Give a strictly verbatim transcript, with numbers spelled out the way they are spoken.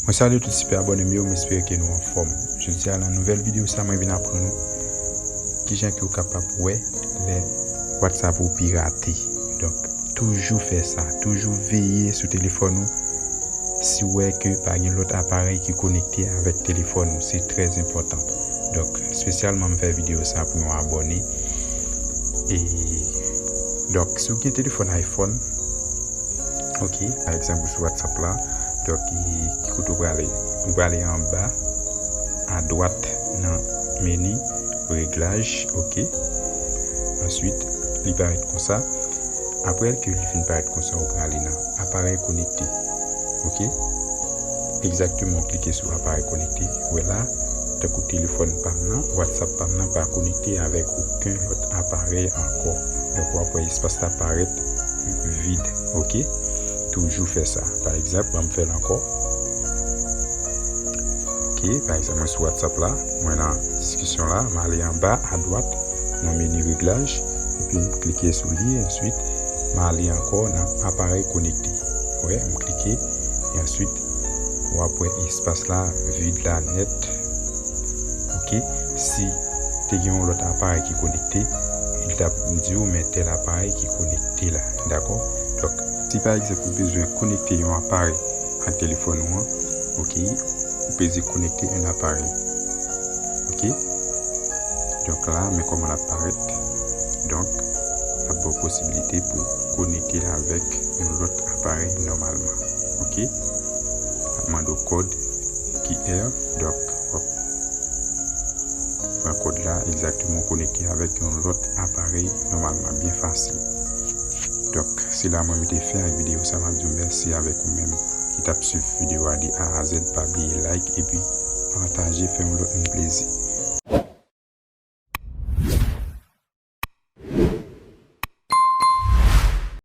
Mwen salye tout sipè abòne m yo, m espere ke nou anfòm. Jodi a nan nouvèl videyo sa, mwen vin aprann ou kijan ke w kapab wè lè WhatsApp ou pirate. Donk, toujou fè sa, toujou veye sou telefòn ou si w wè ke pa gen lòt aparèy ki konekte avèk telefòn ou, se trè enpòtan. Donk, espesyalman m fè videyo sa pou yon abòne. E donk, si w gen telefòn iPhone, ok, pa egzanp, ou sou WhatsApp la, donk, e, ki kote w prale? Ou prale anba, adwat nan meni reglaj, ok. Answit, li parèt konsa. Apre ke li fin parèt konsa, ou prale nan aparèy konekte, ok. Egzakteman, ou klike sou aparèy konekte. Ou wè la, tankou telefòn pa m nan, WhatsApp pa m nan pa konekte avèk okenn lòt aparèy ankò. Donk, w ap wè espas la parèt vid, ok. Toujou fè sa. Pa egzanp, ban m fè l ankò. Ok, pa egzanp, mwen sou WhatsApp la, mwen nan diskisyon la, m ale anba, adwat, nan meni reglaj, epi m klike sou li, answit, m ale ankò nan aparèy konekte. Ou wè, m klike, e answit, w ap wè espas la vid la nèt. Ok, si te gen yon lòt aparèy ki konekte, li t ap di w, men tèl aparèy ki konekte la, dakò? Donk, si pa egzanp ou bezwen konekte yon aparèy ak telefòn ou an, ok, ou peze konekte yon aparèy. Ok? Donk la, men kòman l ap parèt. Donk, l ap ba w posibilite pou w konekte l avèk yon lòt aparèy nòmalman. Ok? L ap mande w kòd Q R, donk, w ap pran kòd la, egzakteman konekte avèk yon lòt aparèy nòmalman, byen fasil. Donk, se la mwen mete fen ak videyo sa, m ap di w mèsi avèk ou menm ki t ap swiv videyo a de A a Z. Pa bliye like epi pataje, fè yon lòt moun plezi.